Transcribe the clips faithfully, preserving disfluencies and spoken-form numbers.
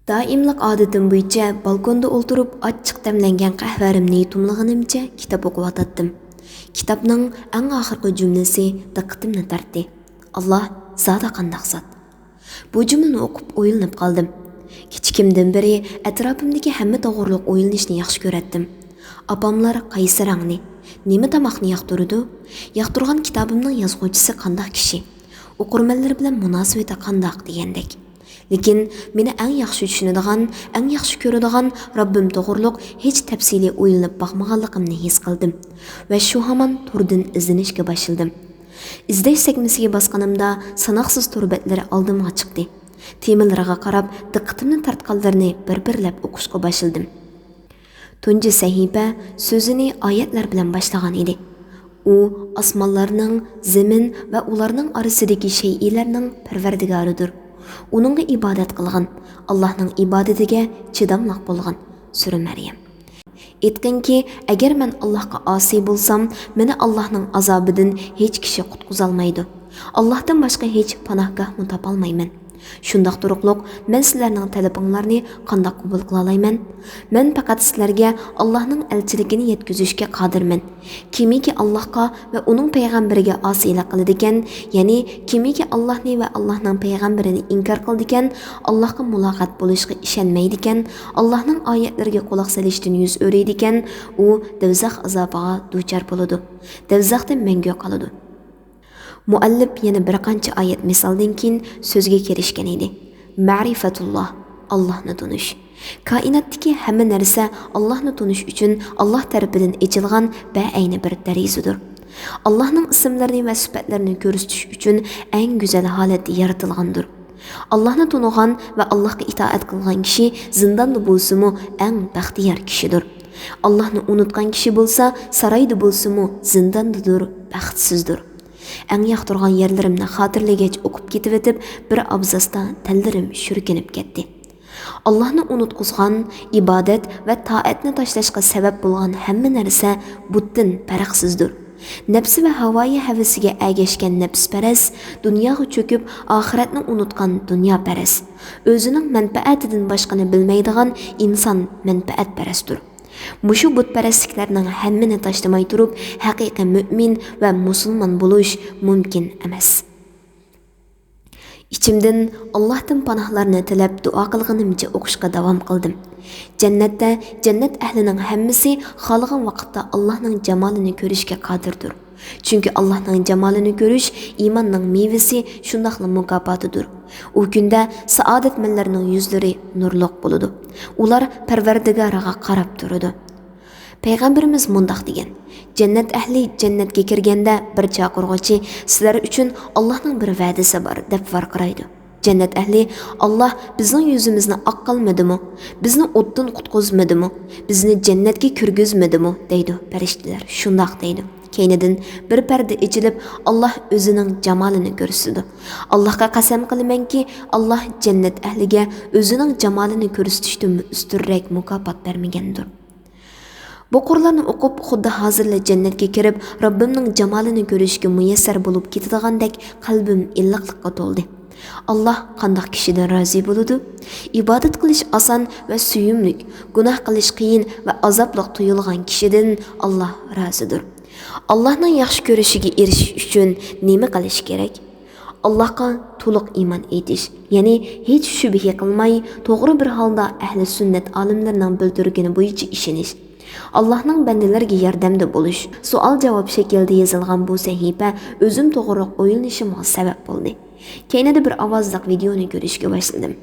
دائىملىق ئادىتىم بويىچە بالكوندا ئولتۇرۇپ ئاچچىق دەملەنگەن قەھۋەمنى يۇتۇملىغىنىمچە كىتاب ئوقۇۋاتاتتىم. كىتابنىڭ ئەڭ ئاخىرقى جۈملىسى دىققىتىمنى تارتتى. «ئاللا زادى قانداق زات؟» بۇ جۈملىنى ئوقۇپ ئويلىنىپ قالدىم. كىچىكىمدىن بېرى ئەتراپىمدىكى ھەممە توغرۇلۇق ئويلىنىشنى ياخشى كۆرەتتىم. ئاپاملار قايسى رەڭنى، نېمە تاماقنى ياقتۇرىدۇ؟ ياقتۇرغان كىتابىمنىڭ يازغۇچىسى قانداق كىشى؟ ئوقۇرمەنلىرى بىلەن مۇناسىۋىتى قانداق؟ دېگەندەك. لېكىن مېنى ئەڭ ياخشى چۈشىنىدىغان، ئەڭ ياخشى كۆرىدىغان رەببىم توغرۇلۇق ھېچ تەپسىلىي ئويلىنىپ باقمىغانلىقىمنى ھېس قىلدىم ۋە شۇ ھامان توردىن ئىزدىنىشكە باشلىدىم. ئىزدەش سەھىپىسىگە باسقىنىمدا ساناقسىز تور بەتلىرى ئالدىمغا چىقتى. تېمىلىرىغا قاراپ دىققىتىمنى تارتقانلىرىنى بىر-بىرلەپ ئوقۇشقا باشلىدىم. تۇنجى سەھىپە سۆزىنى ئايەتلەر بىلەن باشلىغان ئىدى. ئۇ ئاسمانلارنىڭ، زېمىن ۋە ئۇلارنىڭ ئارىسىدىكى شەيئىلەرنىڭ پەرۋەردىگارىدۇر. ئۇنىڭغا ئىبادەت قىلغىن. ئاللاھنىڭ ئىبادىتىگە چىداملىق بولغىن. سۈرە مەريەم. ئېيتقىنكى، ئەگەر مەن ئاللاھقا ئاسىي بولسام، مېنى ئاللاھنىڭ ئازابىدىن ھېچ كىشى قۇتقۇزالمايدۇ. ئاللاھتىن باشقا ھېچ پاناھگاھمۇ تاپالمايمەن. شۇنداق تۇرۇقلۇق، مەن سىلەرنىڭ تەلىپىڭلارنى قانداق قوبۇل قىلالايمەن؟ مەن پەقەت سىلەرگە ئاللاھنىڭ ئەلچىلىكىنى يەتكۈزۈشكە قادىرمەن. كىمكى ئاللاھقا ۋە ئۇنىڭ پەيغەمبىرىگە ئاسىيلىق قىلىدىكەن، يەنى كىمكى ئاللاھنى ۋە ئاللاھنىڭ پەيغەمبىرىنى ئىنكار قىلىدىكەن، ئاللاھقا مۇلاقات بولۇشقا ئىشەنمەيدىكەن، ئاللاھنىڭ ئايەتلىرىگە قۇلاق سېلىشتىن يۈز ئۆرۈيدىكەن، ئۇ دوزاخ ئازابىغا دۇچار بولىدۇ. دوزاختا مەڭگۈ قالىدۇ. مۇئەللىپ يەنە بىر قانچە ئايەت مىسالدىن كېيىن سۆزگە كىرىشكەن ئىدى. مەرىفەتۇللاھ، ئاللاھنى تونۇش. كائىناتتىكى ھەممە نەرسە ئاللاھنى تونۇش ئۈچۈن ئاللاھ تەرىپىدىن ئېچىلغان بەئەينى بىر دەرىزىدۇر. ئاللاھنىڭ ئىسىملىرىنى ۋە سۈپەتلىرىنى كۆرسىتىش ئۈچۈن ئەڭ گۈزەل ھالەتتە يارىتىلغاندۇر. ئاللاھنى تونۇغان ۋە ئاللاھقا ئىتائەت قىلغان كىشى زىنداندا بولسىمۇ ئەڭ بەختىيار كىشىدۇر. ئاللاھنى ئۇنتۇغان كىشى بولسا سارايدا بولسىمۇ زىنداندىدۇر، بەختسىزدۇر. ئەڭ ياقتۇرغان يەرلىرىمنى خاتىرىلىگەچ ئوقۇپ كېتىۋېتىپ، بىر ئابزاستا تەنلىرىم شۈركىنىپ كەتتى. ئاللاھنى ئۇنتقۇزغان، ئىبادەت ۋە تائەتنى تاشلاشقا سەۋەب بولغان ھەممە نەرسە بۇتتىن پەرقسىزدۇر. نەپسى ۋە ھاۋايى ھەۋىسىگە ئەگەشكەن نەپسپەرەس، دۇنياغا چۆكۈپ، ئاخىرەتنى ئۇنتقان دۇنياپەرەس، ئۆزىنىڭ مەنپەئەتىدىن باشقىنى بىلمەيدىغان ئىنسان مەنپەئەتپەرەستۇر. مۇشۇ بۇتپەرەسلىكلەرنىڭ ھەممىنى تاشلىماي تۇرۇپ، ھەقىقىي مۆمىن ۋە مۇسۇلمان بولۇش مۇمكىن ئەمەس. ئىچىمدىن ئاللاھتىن پاناھلارنى تىلەپ دۇئا قىلغىنىمچە ئوقۇشقا داۋام قىلدىم. جەننەتتە جەننەت ئەھلىنىڭ ھەممىسى خالىغان ۋاقىتتا ئاللاھنىڭ جامالىنى كۆرۈشكە قادىردۇر. چۈنكى ئاللاھنىڭ جامالىنى كۆرۈش ئىماننىڭ مېۋىسى، شۇنداقلا مۇكاپاتىدۇر. ئۇ كۈندە سائادەتمەنلەرنىڭ يۈزلىرى نۇرلۇق بولىدۇ. ئۇلار پەرۋەردىگارىغا قاراپ تۇرىدۇ. پەيغەمبىرىمىز مۇنداق دېگەن: «جەننەت ئەھلى جەننەتكە كىرگەندە بىر چاقىرغۇچى سىلەر ئۈچۈن ئاللاھنىڭ بىر ۋەدىسى بار دەپ ۋارقىرايدۇ. جەننەت ئەھلى: ئاللاھ بىزنىڭ يۈزىمىزنى ئاق قىلمىدىمۇ؟ بىزنى ئوتتىن قۇتقۇزمىدىمۇ؟ بىزنى جەننەتكە كىرگۈزمىدىمۇ؟» دەيدۇ. پەرىشتىلەر شۇنداق دەيدۇ. كەينىدىن بىر پەردە ئېچىلىپ، ئاللاھ ئۆزىنىڭ جامالىنى كۆرسىتىدۇ. ئاللاھقا قەسەم قىلىمەنكى، ئاللاھ جەننەت ئەھلىگە ئۆزىنىڭ جامالىنى كۆرسىتىشتىنمۇ ئۈستۈنرەك مۇكاپات بەرمىگەندۇر. بۇ قۇرلارنى ئوقۇپ، خۇددى ھازىرلا جەننەتكە كىرىپ، رەببىمنىڭ جامالىنى كۆرۈشكە مۇيەسسەر بولۇپ كېتىدىغاندەك قەلبىم ئىللىقلىققا تولدى. ئاللاھ قانداق كىشىدىن رازى بولىدۇ؟ ئىبادەت قىلىش ئاسان ۋە سۆيۈملۈك، گۇناھ قىلىش قىيىن ۋە ئازابلىق تۇيۇلغان كىشىدىن ئاللاھ رازىدۇر. ئاللاھنىڭ ياخشى كۆرۈشىگە ئېرىشىش ئۈچۈن نېمە قىلىش كېرەك؟ ئاللاھقا تولۇق ئىمان ئېيتىش، يەنى ھېچ شۈبھە قىلماي، توغرا بىر ھالدا ئەھلى سۈننەت ئالىملىرىنىڭ بىلدۈرگىنى بويىچە ئىشىنىش. ئاللاھنىڭ بەندىلىرىگە ياردەمدە بولۇش. سوئال-جاۋاب شەكلىدە يېزىلغان بۇ سەھىپە ئۆزۈم توغرۇلۇق ئويلىنىشىمغا سەۋەب بولدى. كەينىدە بىر ئاۋازلىق ۋىدېئونى كۆرۈشكە باشلىدىم.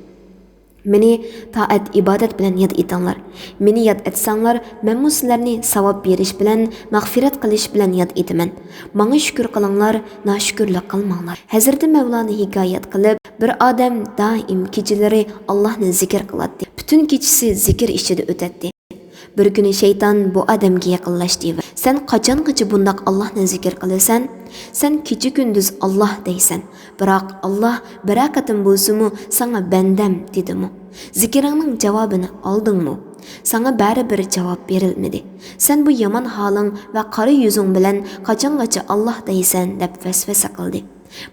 مېنى تائەت-ئىبادەت بىلەن ياد ئېتىڭلار. مېنى ياد ئەتسەڭلار، مەنمۇ سىلەرنى ساۋاب بېرىش بىلەن، مەغپىرەت قىلىش بىلەن ياد ئېتىمەن. ماڭا شۈكۈر قىلىڭلار، ناشۈكۈرلۈك قىلماڭلار. ھەزرىتى مەۋلانى ھېكايەت قىلىپ، بىر ئادەم دائىم كېچىلىرى ئاللاھنى زىكىر قىلاتتى. پۈتۈن كېچىسى زىكىر ئىچىدە ئۆتەتتى. بىر كۈنى شەيتان بۇ ئادەمگە يېقىنلاشتى ۋە: «سەن قاچانغىچە بۇنداق ئاللاھنى زىكىر قىلىسەن؟ سەن كېچە-كۈندۈز ئاللاھ دەيسەن، بىراق ئاللاھ بىرەر قېتىم بولسىمۇ ساڭا بەندەم دېدىمۇ؟ زىكرىڭنىڭ جاۋابىنى ئالدىڭمۇ؟ ساڭا بەرىبىر جاۋاب بېرىلمىدى. سەن بۇ يامان ھالىڭ ۋە قارا يۈزۈڭ بىلەن قاچانغىچە ئاللاھ دەيسەن؟» دەپ ۋەسۋەسە قىلدى.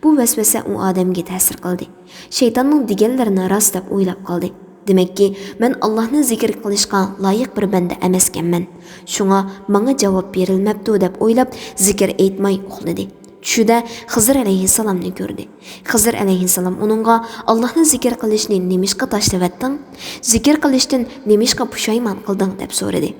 بۇ ۋەسۋەسە ئۇ ئادەمگە تەسىر قىلدى. شەيتاننىڭ دېگەنلىرىنى راست دەپ ئويلاپ قالدى. دېمەككى، مەن ئاللاھنى زىكىر قىلىشقا لايىق بىر بەندە ئەمەسكەنمەن. شۇڭا ماڭا جاۋاب بېرىلمەپتۇ دەپ ئويلاپ، زىكىر ئېيتماي ئۇخلىدى. چۈشىدە خىزىر ئەلەيھىسسالامنى كۆردى. خىزىر ئەلەيھىسسالام ئۇنىڭغا، «ئاللاھنى زىكىر قىلىشنى نېمىشقا تاشلىۋەتتىڭ؟ زىكىر قىلىشتىن نېمىشقا پۇشايمان قىلدىڭ؟» دەپ سورىدى.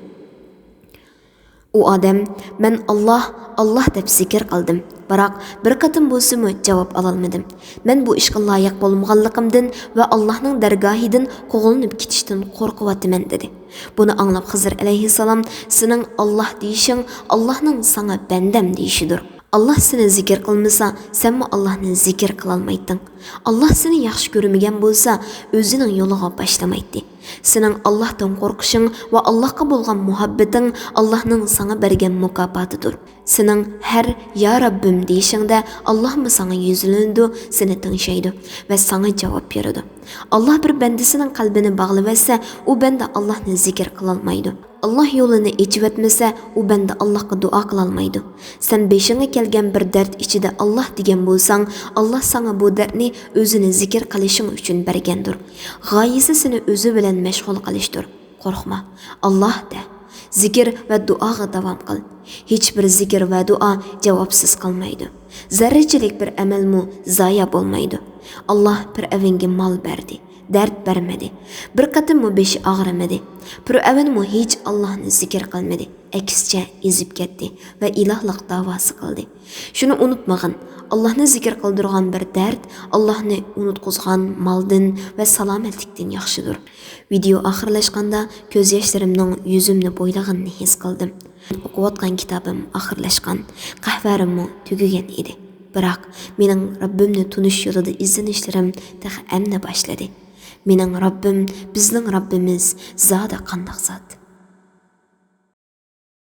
ئۇ ئادەم، «مەن، «ئاللاھ، ئاللاھ» دەپ زىكىر قىلدىم، بىراق بىر قېتىم بولسىمۇ جاۋاب ئالالمىدىم. مەن بۇ ئىشقا لايىق بولمىغانلىقىمدىن ۋە ئاللاھنىڭ دەرگاھىدىن قوغلىنىپ كېتىشتىن قورقۇۋاتىمەن» دېدى. بۇنى ئاڭلاپ خىزىر ئەلەيھىسسالام، «سېنىڭ ئاللاھ دېيىشىڭ ئاللاھنىڭ ساڭا بەندەم دېيىشىدۇر. ئاللاھ سېنى زىكىر قىلمىسا، سەنمۇ ئاللاھنى زىكىر قىلالمايتتىڭ. ئاللاھ سېنى ياخشى كۆرمىگەن بولسا، ئۆزىنىڭ يولىغا باشلىمايتتى. سېنىڭ ئاللاھتىن قورقۇشۇڭ ۋە ئاللاھقا بولغان مۇھەببىتىڭ ئاللاھنىڭ ساڭا بەرگەن مۇكاپاتىدۇر. سېنىڭ ھەر 'يا رەببىم' دېيىشىڭدە، ئاللاھمۇ ساڭا يۈزلىنىدۇ، سېنى تىڭشايدۇ ۋە ساڭا جاۋاب بېرىدۇ. ئاللاھ بىر بەندىسىنىڭ قەلبىنى باغلىۋەتسە، ئۇ بەندە ئاللاھنى زىكىر قىلالمايدۇ. ئاللاھ يولىنى ئېچىۋەتمىسە، ئۇ بەندە ئاللاھقا دۇئا قىلالمايدۇ. سەن بېشىڭغا كەلگەن بىر دەرد ئىچىدە ئاللاھ دېگەن بولساڭ، ئاللاھ ساڭا بۇ دەردنى ئۆزىنى زىكىر قىلىشىڭ ئۈچۈن بەرگەندۇر. غايىسى سېنى ئۆزى بىلەن مەشغۇل قىلىشتۇر. قورقما، ئاللاھ دە. زىكىر ۋە دۇئاغا داۋام قىل. ھېچبىر زىكىر ۋە دۇئا جاۋابسىز قالمايدۇ. زەررىچىلىك بىر ئەمەلمۇ زايە بولمايدۇ. ئاللاھ پىرئەۋنگە مال بەردى، دەرد بەرمىدى. بىر قېتىممۇ بېشى ئاغرىمىدى. پىرئەۋنمۇ ھېچ ئاللاھنى زىكىر قىلمىدى. ئەكسىچە، ئېزىپ كەتتى ۋە ئىلاھلىق داۋاسى قىلدى. شۇنى ئۇنتۇمىغىن، ئاللاھنى زىكىر قىلدۇرغان بىر دەرد ئاللاھنى ئۇنتقۇزغان مالدىن ۋە سالامەتلىكتىن ياخشىدۇر. ۋىدېئو ئاخىرلاشقاندا كۆز ياشلىرىمنىڭ يۈزۈمنى بويلىغىنىنى ھېس قىلدىم. ئوقۇۋاتقان كىتابىم ئاخىرلاشقان، قەھۋەرىممۇ تۈگىگەن ئىدى. بىراق، مېنىڭ رەببىمنى تونۇش يولىدا ئىزدىنىشلىرىم تېخى ئەمدى باشلىدى. مېنىڭ رەببىم، بىزنىڭ رەببىمىز زادى قانداق زات؟